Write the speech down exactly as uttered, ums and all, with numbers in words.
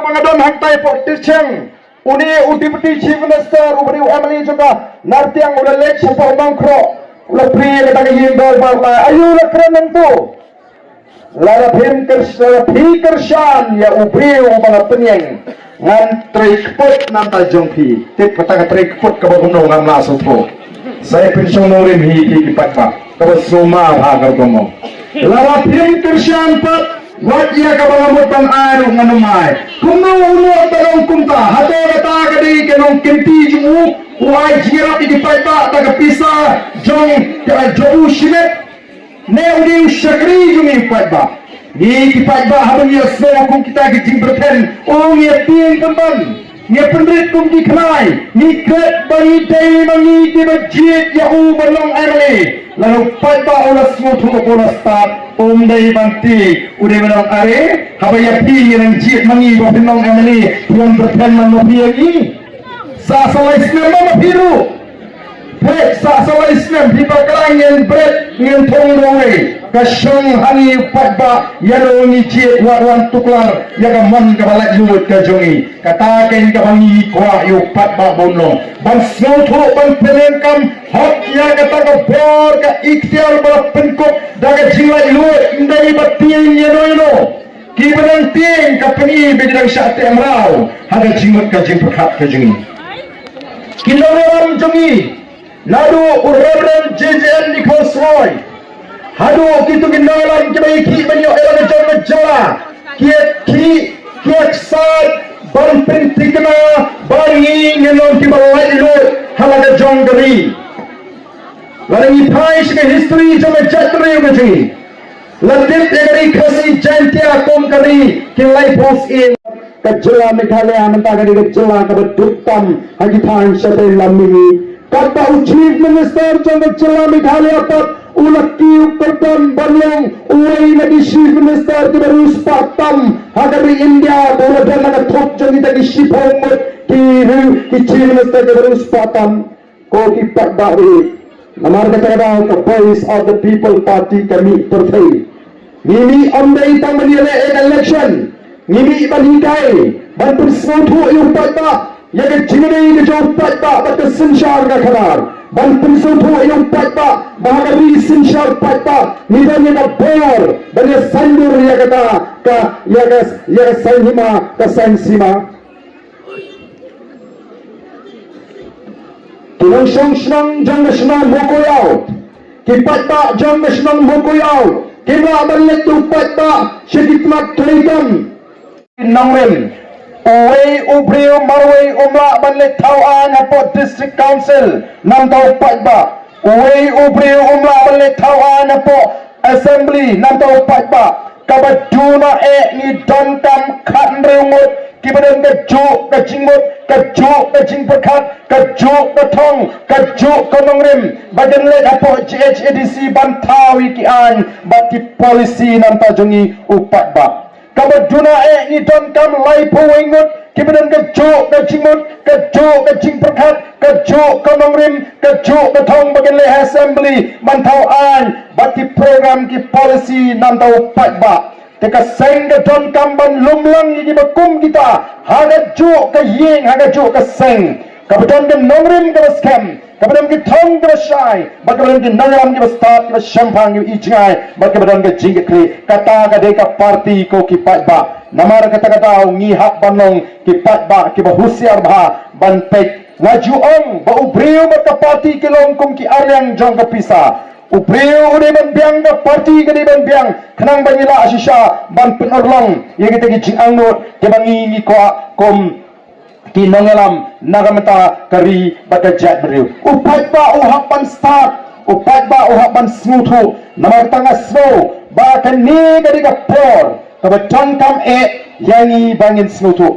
Nga don hangtai pok Tircheng, une u Deputy Chief Minister, u briew M L A jong ka Nartiang, u la leit shapoh Nongkroh, u la plie kata ka ïing dorbar la. Aïu la kren nangtu? Lada phim kyrshan, lada phi kyrshan ïa u briew uba nga pynïeng, ngan trei kput na bynta jong phi. Tip kata ka trei kput kaba kumno, ngam lah sngewthuh. Sa ïa pynshong nongrim hi phi ki paidbah, kaba sumar ha ka rukom mo. Lada phim kyrshan pat, wat ïa kaba nga mut ban ai ruh ngan ym ai. Kumno u nud ban ong kumta? Hato kata ka dei ka nongkynti jong u, u ai jingïarap ïa ki paidbah da ka pisa jong, jong u shimet? Ne u dei u shakri jong ngi u paidbah? Ngi ki paidbah haba ngi ïasngew kum kita ki jingpyrthen, u ngi ïa tieng pynban, ngi ïa pynrit kum ki khnai, ngi klet ba ngi dei ma ngi kiba jied ïa u ban long M L A. Lada u paidbah u la sngewthuh ba u la stad, um dei ban tieng, u dei ban long are, haba ïa phi ngi nang jied ma ngi ba phin long M L A, phi wan pyrthen man ma phi ïa ngi. Sa sa lai snem ma phi ruh. Peit, sa sa lai snem phi bakla ngin bret, ngin thung ruh wei. Ka shong ha ngi u paidbah, ïa ruh ngi jied wat wan tuklar ïa ka mon kaba laitluid ka jong ngi. Kata kein kaba ngi kwah ïa u paidbah ban long, ban sngewthuh, ban pyndonkam hok ïa kata ka bor, ka iktiar ba la pynkup da ka jinglaitluid, ym dei ba tieng ïano ïano. Kiba dang tieng ka pyni ba ki dang shah teh mraw ha ka jingmut ka jingpyrkhat ka jong ngi. Ki nongïalam jong ngi, naduh u Reverend J J N Nichols Roy haduh kito ki nongïalam kiba ïakhih ban ïoh ïa la ka jong ka jylla, ki ïakhih, ki ïaksaid ban pynthikna ba ngi ngin long kiba laitluid ha la ka jong ka ri. Lada ngi phai sha ka history jong ka jaitbynriew ka jong ngi, la tip ïa ka ri Khasi Jaintia kum ka ri ki laiphew syiem. Ka jylla Meghalaya mynta ka dei ka jylla kaba duk tam ha ki thaiñ shatei lam mihngi. Katba u Chief Minister jong ka jylla Meghalaya pat u la kiew kyrdan ban long uwei na ki Chief Minister kiba riewspah tam ha ka ri India, ba u la don ha ka thup jong kita ki shiphew ngut ki riew, ki Chief Minister kiba riewspah tam. Ko ki paidbah, namar kata ka daw ka Voice of the People Party ka mih pyrthei. Ngi mih ym dei tang ban ïaleh ïa ka election, ngi mih ban hikai, ban pynsngewthuh ïa u paidbah ïa ka jingïadei ka jong u paidbah bad ka synshar ka khadar, ban pynsngewthuh ïa u paidbah ba ha ka ri synshar paidbah ngi don ïa ka bor ban ïa saiñdur ïa kata ka, ïa ka, ïa ka saiñ hima, ka saiñ sima. Ki nongshong shnong jong ka shnong Hluhkoiaw, ki paidbah jong ka shnong Hluhkoiaw, kim lah ban leit da u paidbah sha ki tnat treikam. Nongrim, uwei u briew marwei um lah ban leit thaw aiñ hapoh District Council namar u paidbah. Uwei u briew um lah ban leit thaw aiñ hapoh Assembly namar u paidbah. Kaba duna eh ngi donkam khathynriew ngut kiba don kajuh ka jingmut, kajuh ka jingpyrkhat, kajuh ka thong, kajuh ka nongrim ba kin leit hapoh J H A D C ban thaw ïa ki aiñ bad ki policy namar jong ngi u paidbah. Kaba duna eh ngi donkam laiphew wei ngut kiba don kajuh ka jingmut, kajuh ka jingpyrkhat, kajuh ka nongrim, kajuh ka thong ba kin leit ha Assembly ban thaw aiñ bad ki program, ki policy namar u paidbah. Te ka seng ka donkam ban lum lang ïa kiba kum kita ha kajuh ka ïing, ha kajuh ka seng. Kaba don ka nongrim kaba skhem, kaba don ki thong kiba shai, bad kaba don ki nongïalam kiba stad, kiba shemphang, kiba ïeit jngai, bad kaba don ka jingkitkhlieh. Kata ka dei ka party, ko ki paidbah. Namar kata ka daw ngi hap ban long ki paidbah kiba husiar bha ban peit. Nga ju ong ba u briew bad ka party ki long kum ki arliang jong ka pisa. U briew u dei ban biang, ka party ka dei ban biang, khnang ba ngi lah shisha ban pynurlong ïa kita ki jingangnud kiba ngi ngi kwah kum ki nongïalam na ka bynta ka ri bad ka jaitbynriew. U paidbah u hap ban stad, u paidbah u hap ban sngewthuh. Namar kata nga sngew ba kane ka dei ka por kaba donkam eh ïa ngi ba ngin sngewthuh.